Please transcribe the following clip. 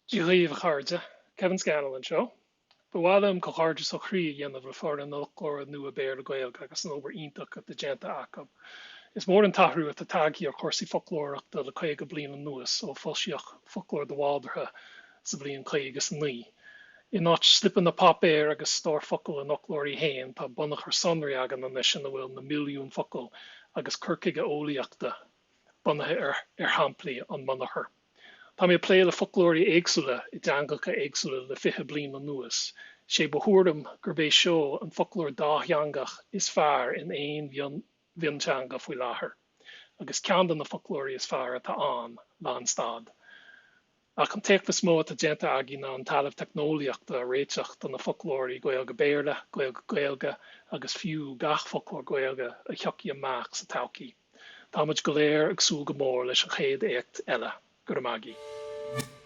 Dia dhaoibh, a chairde. Kevin Scannell anseo. Ba mhaith liom comhghairdeas ó chroí a dhéanamh le foireann an Fhoclóra Nua Béarla-Gaeilge agus an obair iontach atá déanta acu. Is mór an t-athrú atá tagtha ar chúrsaí foclóireachta le 50 bliain anuas ó foilsíodh Foclóir de Bhaldraithe sa bhliain 59. In áit slipeanna páipéir agus stór focal an fhoclóirí féin, tá bunachar sonraí againn anois ina bhfuil na milliúin focal agus cur chuige eolaíochta bunaithe ar shamplaí an mbunachar. Tá mé ag plé le foclóirí éagsúla i dteangacha éagsúla le 20 bliain anuas. Sé mo thuairim gurb é seo an foclóir dátheangach is fearr in aon mhionteanga faoi láthair, agus ceann de na foclóirí is fearr atá ann, lánstad. Ach an t-éacht is mó atá déanta againn ná an talamh teicneolaíochta a réiteach do na foclóirí Gaeilge-Béarla, Gaeilge-Gaeilge agus fiú gach foclóir Gaeilge a thiocfaidh amach sa todhchaí. Tá muid go léir ag súil go mór leis an chéad éacht eile. Go raibh maith agaibh.